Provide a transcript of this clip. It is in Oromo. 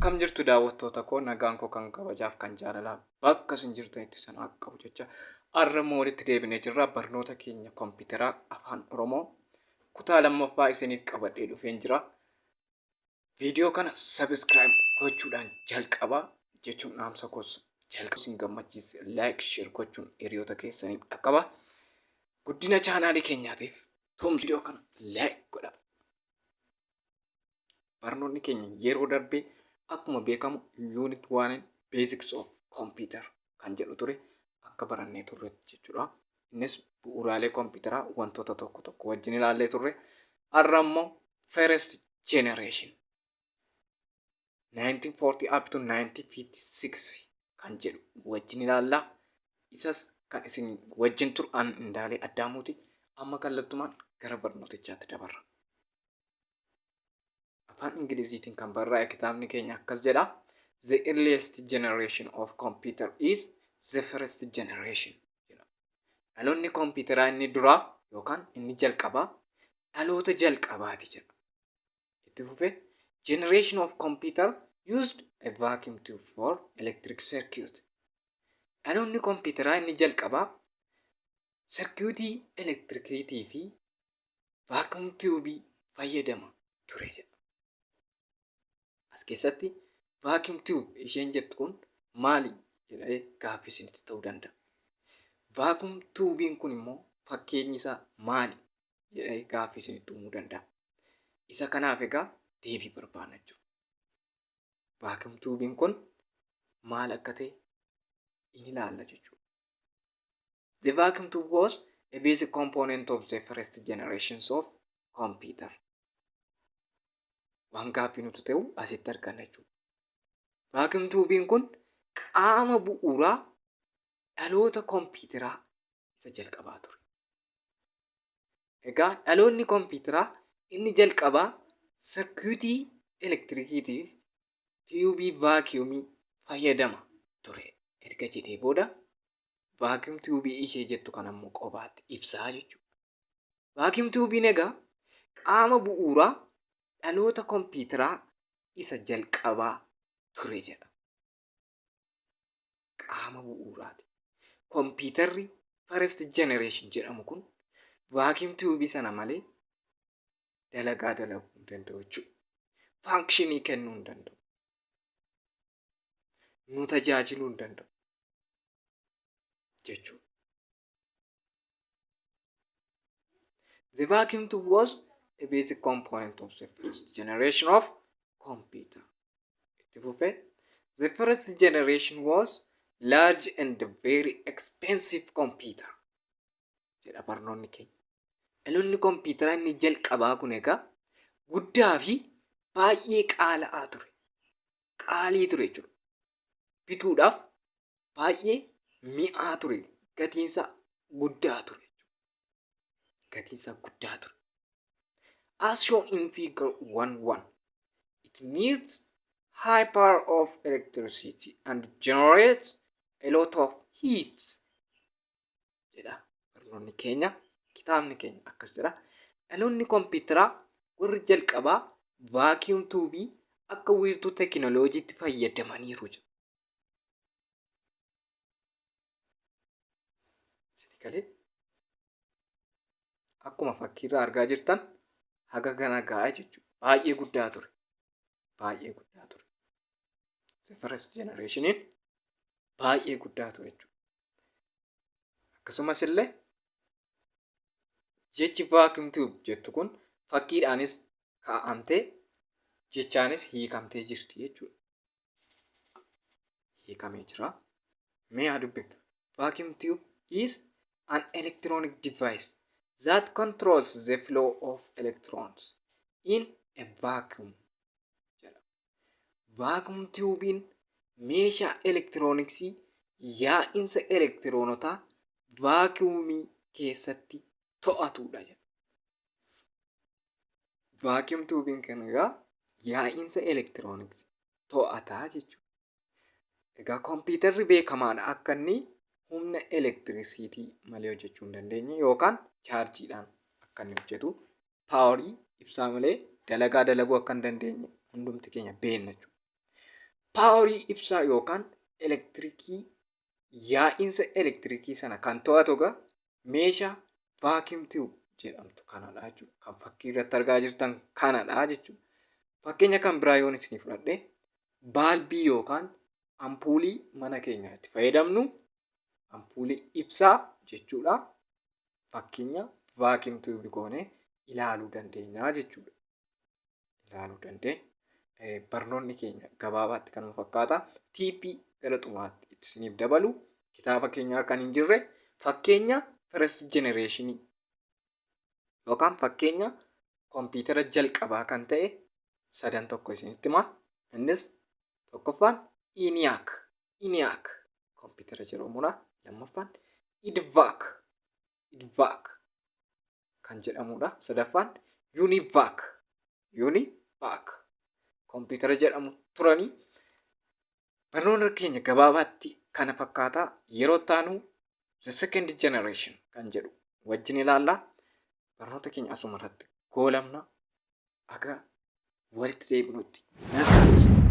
Akkam jirtu daawwattoota koo, nagaan koo kan kabajaaf kan jaalalaa bakka isin jirtanitti isin haa qabu jecha, har'a immoo walitti deebinee jirra. Barnoota keenya kompiitaraa Afaan Oromoo kutaa lammaffaa isiniif qabadhee dhufeen jira. Viidiyoo kana sabiskiraayib gochuudhaan jalqabaa jechuun dhaamsa koos jalqaba isin gammachiise laayik sheer gochuun hiriyoota keessaniif dhaqqaba. Guddina chaanaalii keenyaatiif tumsa viidiyoo kana laayik godha. Barnoonni keenya yeroo darbee akkuma beekamu unit 1 basics of computer kan jedhu ture, akka barannee turretti jechuudha. Innis bu'uuraalee kompiitaraa wantoota tokko tokko wajjin ilaallee turre. Har'a immoo first generation 1940 up to 1956 kan jedhu wajjin ilaalla. Isas kan isin wajjin turu an Indaalee Addaamuuti. Amma kallattumaan gara barnootichaatti dabarra. Afaan Ingiliziitiin kan barraa'e kitaabni keenya akkas jedha. "The earliest generation of computer is the first generation" jedha. Dhaloonni kompiitaraa inni duraa yookaan inni jalqabaa dhaloota jalqabaati jedha. Itti fufee, "Generation of computer used a vacuum tube for electric circuit." Dhaloonni kompiitaraa inni jalqabaa sarkiitii elektirikiitii fi vacuum tube fayyadama ture jedha. As keessatti vacuum tube isheen jettu kun maali jedhee gaaffii isinitti ta'uu danda'a. Vacuum tuubiin kun immoo fakkeenyi isaa maali jedhee gaaffii isinitti uumuu danda'a. Isa kanaaf egaa deebii barbaanna jechuudha. Vacuum tuubiin kun maal akka ta'e in ilaalla jechuudha. The vacuum tube was a basic component of the first generations of computer. Waan gaaffii nuti ta'u asitti arganna jechuudha. Vacuum tuubiin kun qaama bu'uuraa dhaloota kompiitaraa isa jalqabaa ture. Egaa dhaloonni kompiitaraa inni jalqabaa sarkiitii elektirikiitiif tiyuubii vaakiyuumii fayyadama ture erga jedhee booda, vaakiyuum tiyuubii ishee jettu kana immoo qobaatti ibsaa jechuudha. Vaakiyuum tiyuubiin egaa qaama bu'uuraa dhaloota kompiitaraa isa jalqabaa ture jedha. Qaama bu'uuraati. Kompiitarri first generation jedhamu kun vaakiyuum tiyuubii sana malee dalagaa dalaguu hin danda'u jechuudha. Faankishinii kennuu hin danda'u. Nu tajaajiluu hin danda'u jechuudha. The vacuum tube was a basic component of the first generation of computer. Itti fufee, "The first generation was large and very expensive computer" jedha barnoonni keenya. Dhaloonni kompiitaraa inni jalqabaa kun egaa guddaa fi baay'ee qaala'aa ture. Qaalii ture jechuudha. Bituudhaaf baay'ee mi'aa ture. Gatiinsaa guddaa ture jechuudha. Gatiinsaa guddaa ture. As shown in figure 1.1, it needs high power of electricity and generates a lot of heat jedha barnoonni keenya, kitaabni keenya akkas jedha. Dhaloonni kompiitaraa warri jalqabaa vaakiyuum tuubii akka wiirtuu teekinooloojiitti fayyadamaniiru jedha. Isinii galee? Akkuma fakkiirraa argaa jirtan haga kana ga'a jechuudha. Baay'ee guddaa ture. Baay'ee guddaa ture. The first generationiin baay'ee guddaa ture jechuudha. Akkasumas illee jechi vacuum tube jettu kun fakkiidhaanis kaa'amtee jechaanis hiikamtee jirti jechuudha. Hiikamee jira. Mee haa dubbifnu. Vacuum tube is an electronic device that controls the flow of electrons in a vacuum jedha. Vacuum tube'n meeshaa elektirooniksii yaa'insa elektiroonotaa vaakiyuumii keessatti to'atudha jedha. Vaakiyuum tuubiin kun egaa yaa'insa elektirooniksii to'ataa jechuudha. Egaa kompiitarri beekamaadha, akka inni humna elektirisiitii malee hojjechuu hin dandeenye yookaan chaarjiidhaan akka inni hojjetu, paawarii ibsaa malee dalagaa dalaguu akka hin dandeenye hundumti keenya beekna jechuudha. Powerii ibsaa yookaan elektirikii, yaa'iinsa elektirikii sana kan to'atu egaa meeshaa vacuum tube jedhamtu kanadha jechuudha. Kan fakkii irratti argaa jirtan kanadha jechuudha. Fakkeenya kan biraa yoon isinii fudhadhe, baalbii yookaan ampuulii mana keenya itti fayyadamnu, ampuulii ibsaa jechuudha. Fakkeenya vacuum tube goonee ilaaluu dandeenya jechuudha. Ilaaluu dandeenya. Barnoonni keenya gabaabaatti kanuma fakkaata. Tipii gara xumuraatti itti isiniif dabalu, kitaaba keenya kan hin jirre, fakkeenya first generation yookaan fakkeenya kompiitara jalqabaa kan ta'e sadan tokko isinitti hima. Innis tokkoffaan ENIAC kompiitara jedhamudha. Lammaffaan EDVAC kan jedhamudha. Sadaffaan UNIVAC kompiitara jedhamu turanii. Barnoota keenya gabaabaatti kana fakkaataa. Yeroo taanu the second generation kan jedhu wajjin ilaalla. Barnoota keenya asuma irratti goolabna. Akka walitti deebinutti nagaan.